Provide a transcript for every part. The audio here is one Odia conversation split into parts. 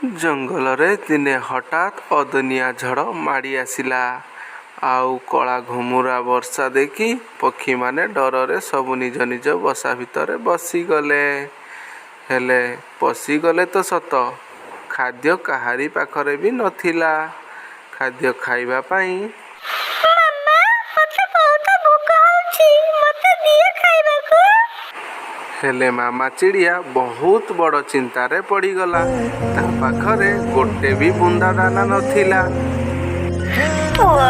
ଜଙ୍ଗଲରେ ଦିନେ ହଠାତ୍ ଅଦିନିଆ ଝଡ଼ ମାଡ଼ି ଆସିଲା। ଆଉ କଳା ଘୁମୁରା ବର୍ଷା ଦେଖି ପକ୍ଷୀମାନେ ଡରରେ ସବୁ ନିଜ ନିଜ ବସା ଭିତରେ ପଶିଗଲେ। ହେଲେ ପଶିଗଲେ ତ ସତ, ଖାଦ୍ୟ କାହାରି ପାଖରେ ବି ନଥିଲା ଖାଦ୍ୟ ଖାଇବା ପାଇଁ। ମାମା, ମତେ ବହୁତ ଭୋକ ହଉଛି, ମତେ ଦିଅ ଖାଇବାକୁ। ହେଲେ ମାମା ଚିଡ଼ିଆ ବହୁତ ବଡ଼ ଚିନ୍ତାରେ ପଡ଼ିଗଲା। ତା ପାଖରେ ଗୋଟେ ବି ବୁନ୍ଦା ଦାନା ନଥିଲା। ପୁଅ,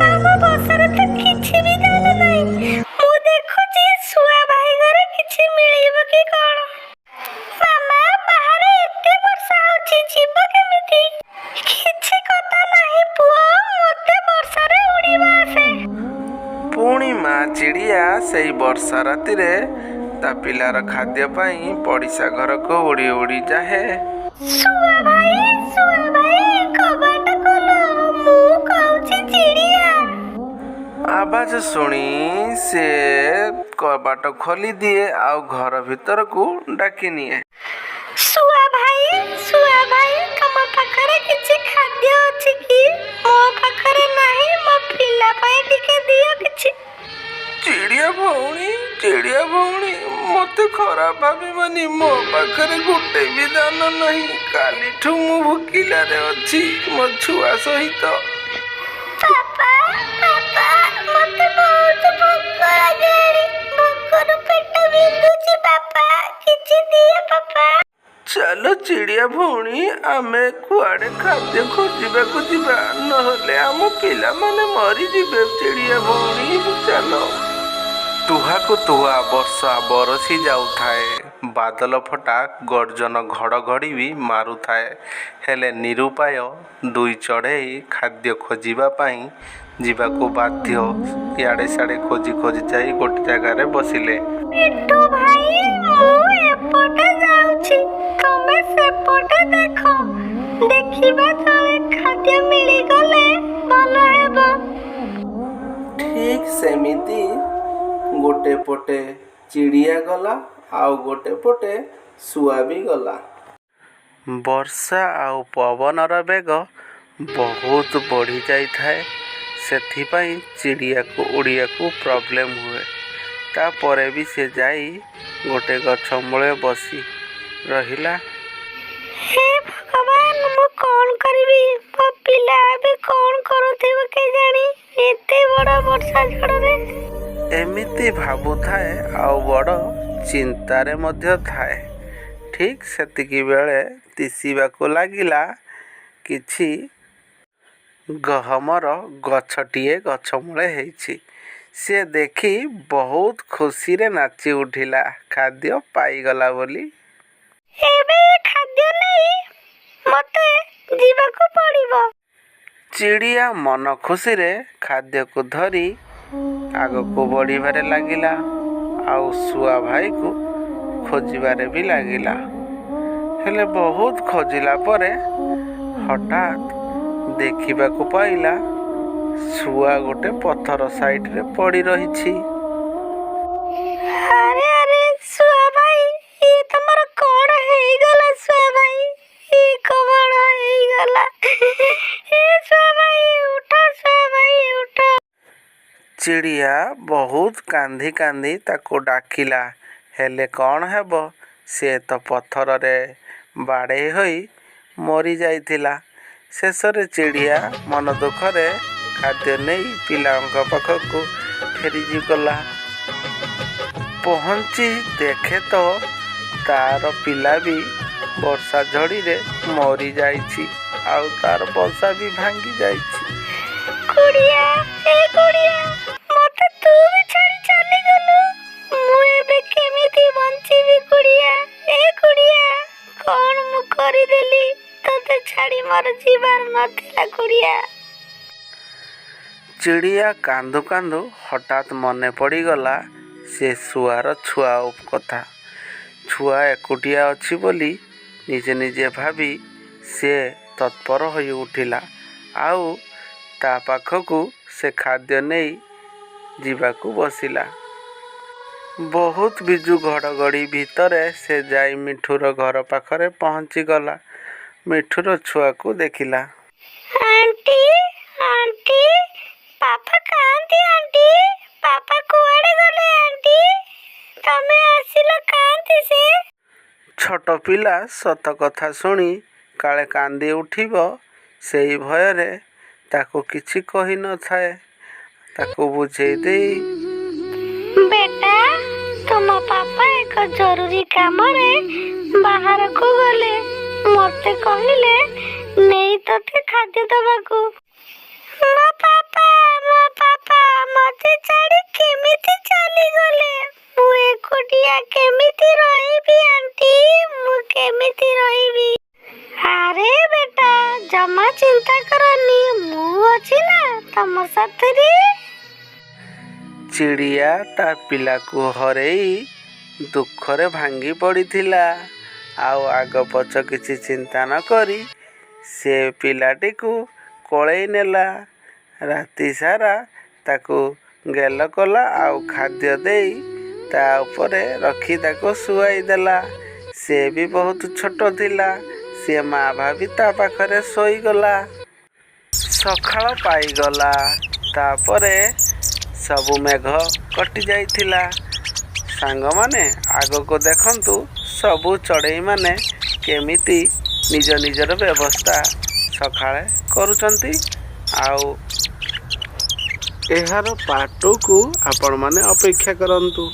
ଆମ ବସାରେ ତ କିଛି ବି ଦାନା ନାହିଁ। ମୁଁ ଦେଖୁଛି ଶୁଆ ଭାଇ ଘରେ କିଛି ମିଳିବ କି କଣ। ମାମା, ବାହାରେ ଏତେ ବର୍ଷା ହଉଛି, ଯିବ କେମିତି? କିଛି କଥା ନାହିଁ ପୁଅ, ମତେ ବର୍ଷାରେ ଉଡ଼ିବା ଆସେ। ପୁଣି ମା ଚିଡ଼ିଆ ସେଇ ବର୍ଷା ରାତିରେ ତା ପିଲାର ଖାଦ୍ୟ ପାଇଁ ପଡ଼ିଶା ଘରକୁ ଉଡ଼ି ଉଡ଼ି ଯାଏ। ଶୁଆ ଭାଇ, ଶୁଆ ଭାଇ, କବାଟ ଖୋଲ, ମୁଁ କହୁଛି ଚିଡ଼ିଆ। ଆବାଜ ଶୁଣି ସେ କବାଟ ଖୋଲିଦିଏ ଆଉ ଘର ଭିତରକୁ ଡାକି ନିଏ। ଶୁଆ ଭାଇ, ଶୁଆ ଭାଇ, ତମ ପାଖରେ କିଛି ଖାଦ୍ୟ ଅଛି କି? ମୋ ପାଖରେ ନାହିଁ, ମୋ ପିଲା ପାଇଁ ଟିକେ ଦିଅ କିଛି। ଚିଡ଼ିଆ ଭଉଣୀ, ଚିଡ଼ିଆ ଭଉଣୀ, ମତେ ଖରାପ ଭାବିବନି। ମୋ ପାଖରେ ଗୋଟେ ବି ଦାନା ନାହିଁ। କାଲିଠୁ ମୁଁ ଭୋକିଲାରେ ଅଛି ମୋ ଛୁଆ ସହିତ। ବାପା, ବାପା, ମତେ ବହୁତ ଭୋକ ଲାଗିଲାଣି। ଭୋକରୁ ପେଟ ବିନ୍ଧୁଛି ବାପା, କିଛି ଦିଅ ବାପା। ଚାଲ ଚିଡ଼ିଆ ଭଉଣୀ, ଆମେ କୁଆଡ଼େ ଖାଦ୍ୟ ଖୋଜିବାକୁ ଯିବା, ନହେଲେ ଆମ ପିଲାମାନେ ମରିଯିବେ। ଚିଡ଼ିଆ ଭଉଣୀ, ଚାଲ। ତୁହାକୁ ତୁହା ବର୍ଷା ବରଷି ଯାଉଥାଏ। ବାଦଲ ଫଟା ଗର୍ଜନ ଘଡ଼ଘଡ଼ି ବି ମାରୁଥାଏ। ହେଲେ ନିରୁପାୟ ଦୁଇ ଚଢ଼େଇ ଖାଦ୍ୟ ଖୋଜିବା ପାଇଁ ଯିବାକୁ ବାଧ୍ୟ। ଇଆଡ଼େ ସିଆଡ଼େ ଖୋଜି ଖୋଜି ଯାଇ ଗୋଟେ ଜାଗାରେ ବସିଲେ। ମିଠୁ ଭାଇ, ମୁଁ ଏପଟେ ଯାଉଛି, ତମେ ସେପଟେ ଦେଖ। ଦେଖିବା ତଳେ ଖାଦ୍ୟ ମିଳିଗଲେ ଭଲ ହେବ। ଠିକ୍ ସେମିତି ଗୋଟେ ପଟେ ଚିଡ଼ିଆ ଗଲା ଆଉ ଗୋଟେ ପଟେ ଶୁଆ ବି ଗଲା। ବର୍ଷା ଆଉ ପବନର ବେଗ ବହୁତ ବଢ଼ି ଯାଇଥାଏ। ସେଥିପାଇଁ ଚିଡ଼ିଆକୁ ଉଡ଼ିବାକୁ ପ୍ରୋବ୍ଲେମ୍ ହୁଏ। ତାପରେ ବି ସେ ଯାଇ ଗୋଟେ ଗଛ ମୂଳେ ବସି ରହିଲା। ହେ ଭଗବାନ, ମୁଁ କଣ କରିବି? ମୋ ପିଲା ଏବେ କଣ କରୁଥିବ କେଜାଣି ଏତେ ବଡ଼ ବର୍ଷା ଝଡ଼ରେ? ଏମିତି ଭାବୁଥାଏ ଆଉ ବଡ଼ ଚିନ୍ତାରେ ମଧ୍ୟ ଥାଏ। ଠିକ୍ ସେତିକି ବେଳେ ଦିଶିବାକୁ ଲାଗିଲା କିଛି ଗହମର ଗଛଟିଏ ଗଛମୂଳେ ହେଇଛି। ସେ ଦେଖି ବହୁତ ଖୁସିରେ ନାଚି ଉଠିଲା ଖାଦ୍ୟ ପାଇଗଲା ବୋଲି। ଏବେ ଏ ଖାଦ୍ୟ ନେଇ ମତେ ଯିବାକୁ ପଡ଼ିବ। ଚିଡ଼ିଆ ମନ ଖୁସିରେ ଖାଦ୍ୟକୁ ଧରି ଆଗକୁ ବଢ଼ିବାରେ ଲାଗିଲା ଆଉ ଶୁଆ ଭାଇକୁ ଖୋଜିବାରେ ବି ଲାଗିଲା। ହେଲେ ବହୁତ ଖୋଜିଲା ପରେ ହଠାତ୍ ଦେଖିବାକୁ ପାଇଲା ଶୁଆ ଗୋଟେ ପଥର ସାଇଡ଼ରେ ପଡ଼ି ରହିଛି। ଆରେ ଆରେ, ଶୁଆ ଭାଇ, ଇଏ ତମର କଣ ହେଇଗଲା? ଶୁଆ ଭାଇ, ଇଏ କଣ ହେଇଗଲା? ଏ ଶୁଆ ଭାଇ, ଉଠ, ଶୁଆ ଭାଇ, ଉଠ। ଚିଡ଼ିଆ ବହୁତ କାନ୍ଦି କାନ୍ଦି ତାକୁ ଡାକିଲା। ହେଲେ କଣ ହେବ, ସେ ତ ପଥରରେ ବାଡ଼େଇ ହୋଇ ମରିଯାଇଥିଲା। ଶେଷରେ ଚିଡ଼ିଆ ମନ ଦୁଃଖରେ ଖାଦ୍ୟ ନେଇ ପିଲାଙ୍କ ପାଖକୁ ଫେରିଗଲା। ପହଞ୍ଚି ଦେଖେ ତ ତାର ପିଲା ବି ବର୍ଷା ଝଡ଼ିରେ ମରିଯାଇଛି ଆଉ ତାର ବସା ବି ଭାଙ୍ଗି ଯାଇଛି। କୁଡ଼ିଆ, ଏ କୁଡ଼ିଆ, ମତେ ତୁ ବି ଛାଡ଼ି ଚାଲିଗଲୁ। ମୁଁ ଏବେ କେମିତି ବଞ୍ଚିବି କୁଡ଼ିଆ? ଏ କୁଡ଼ିଆ, କଣ ମୁଁ କରିଦେଲି? ତତେ ଛାଡ଼ି ମୋର ଯିବାର ନଥିଲା କୁଡ଼ିଆ। ଚିଡ଼ିଆ କାନ୍ଦୁ କାନ୍ଦୁ ହଠାତ୍ ମନେ ପଡ଼ିଗଲା ସେ ଶୁଆର ଛୁଆ କଥା। ଛୁଆ ଏକୁଟିଆ ଅଛି ବୋଲି ନିଜେ ନିଜେ ଭାବି ସେ ତତ୍ପର ହୋଇ ଉଠିଲା ଆଉ ତା ପାଖକୁ ସେ ଖାଦ୍ୟ ନେଇ ଯିବାକୁ ବସିଲା। ବହୁତ ବିଜୁ ଘଡ଼ଘଡ଼ି ଭିତରେ ସେ ଯାଇ ମିଠୁର ଘର ପାଖରେ ପହଞ୍ଚିଗଲା। ମିଠୁର ଛୁଆକୁ ଦେଖିଲା। ଆଣ୍ଟି, ଆଣ୍ଟି, ପାପା କାହାନ୍ତି? ଆଣ୍ଟି, ପାପା କୁଆଡ଼େ ଗଲେ? ଆଣ୍ଟି, ତମେ ଆସିଲ, କାହାନ୍ତି ସେ? ଛୋଟ ପିଲା ସତ କଥା ଶୁଣି କାଳେ କାନ୍ଦି ଉଠିବ, ସେଇ ଭୟରେ ତାକୁ କିଛି କହିନଥାଏ। ତାକୁ ବୁଝେଇ ଦେଇ ବେଟା, ତୁମ ପାପା ଏକ ଜରୁରୀ କାମରେ ବାହାରକୁ ଗଲେ। ମତେ କହିଲେ ନେଇ ତୋତେ ଖାଦ୍ୟ ଦବାକୁ। ମୋ ପାପା, ମୋ ପାପା ମତେ ଛାଡ଼ି କେମିତି ଚାଲିଗଲେ? ମୁଁ ଏକୁଟିଆ କେମିତି ରହିବି? ଆଣ୍ଟି, ମୁଁ କେମିତି ରହିବି? ଆରେ ବେଟା, ଜମା ଚିନ୍ତା କରନି, ମୁଁ ଅଛି ନା ତମ ସାଥିରେ। ଚିଡ଼ିଆ ତା ପିଲାକୁ ହରେଇ ଦୁଃଖରେ ଭାଙ୍ଗି ପଡ଼ିଥିଲା। ଆଉ ଆଗ ପଛ କିଛି ଚିନ୍ତା ନ କରି ସେ ପିଲାଟିକୁ କୋଳେଇ ନେଲା। ରାତି ସାରା ତାକୁ ଗେଲ କଲା ଆଉ ଖାଦ୍ୟ ଦେଇ ତା ଉପରେ ରଖି ତାକୁ ଶୁଆଇ ଦେଲା। ସେ ବି ବହୁତ ଛୋଟ ଥିଲା। ସିଏ ମା ଭାବି ତା ପାଖରେ ଶୋଇଗଲା। ସକାଳ ପାଇଗଲା। ତାପରେ ସବୁ ମେଘ କଟି ଯାଇଥିଲା। ସାଙ୍ଗମାନେ, ଆଗକୁ ଦେଖନ୍ତୁ ସବୁ ଚଢ଼େଇମାନେ କେମିତି ନିଜ ନିଜର ବ୍ୟବସ୍ଥା ସକାଳେ କରୁଛନ୍ତି। ଆଉ ଏହାର ପାର୍ଟ 2କୁ ଆପଣମାନେ ଅପେକ୍ଷା କରନ୍ତୁ।